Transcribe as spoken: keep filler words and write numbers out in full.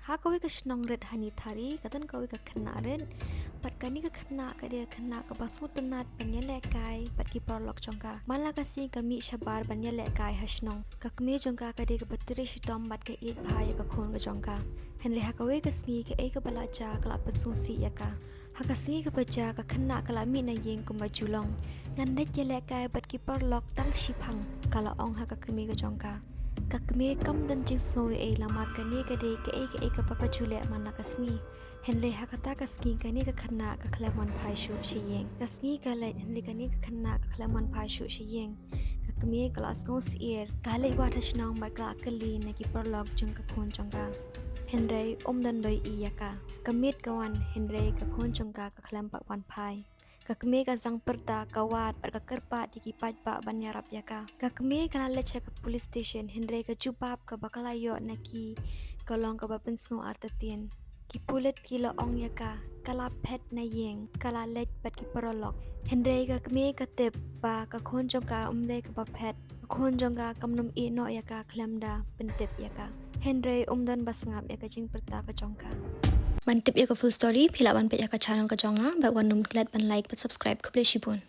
Ha kawei ka shnong rit ha Nithari ka don kawei ka khynnah rit. Bad kane ka khynnah ka dei ka khynnah kaba sngewtynnad ban ïalehkai bad ki paralok jong ka. Man la ka sngi ka mih shabar ban ïalehkai ha shnong. Ka kmie jong ka ka dei kaba trei shitom bad ka ïeit bha ïa ka khun ka jong ka. Hynrei ha kawei ka sngi kaei kaba la jia ka la pynsngewsih ïa ka. Ha ka sngi kaba jia ka khynnah ka la mih na ïing kumba ju long. Ngan leit ïalehkai bad ki paralok tang shiphang, ka la ong ha ka kmie ka jong ka. Ka kmie kam don jingsngew ei ei namar kane ka dei kaei kaei kaba ka ju leh man la ka sngi. Hynrei ha kata ka sngi kane ka khynnah ka khlem wan phai shuh sha ïing. Ka sngi ka leit hynrei kane ka khynnah ka khlem wan phai shuh sha ïing. Ka kmie ka la sngewsyier, ka leit wad ha shnong bad ka la kylli na ki paralok jong ka khun jong ka. Hynrei um don ba ïohi ïa ka. Ka miet ka wan hynrei ka khun jong ka ka khlem pat wan phai. Ka kmie ka zang pyrta, ka wad bad ka kyrpad ïa ki paidbah ban ïarap ïa ka. Ka kmie ka la leit sha ka police station hynrei ka jubab kaba ka la ïoh na ki ka long kaba pynsngew artatien. Ki pulit ki la ong ïa ka, ka la phet na ïing, ka la leit bad ki paralok. Hynrei ka kmie ka tip ba ka khun jong ka um dei kaba phet. Ka khun jong ka kam nym ïeh noh ïa ka khlem da pyntip ïa ka. Hynrei um don ba sngap ïa ka jingpyrta ka jong ka. Ban tip ïa ka full story, phi lah ban peit ïa ka channel ka jong nga, bad wat nym klet ban like bad subscribe. Khublei shibun.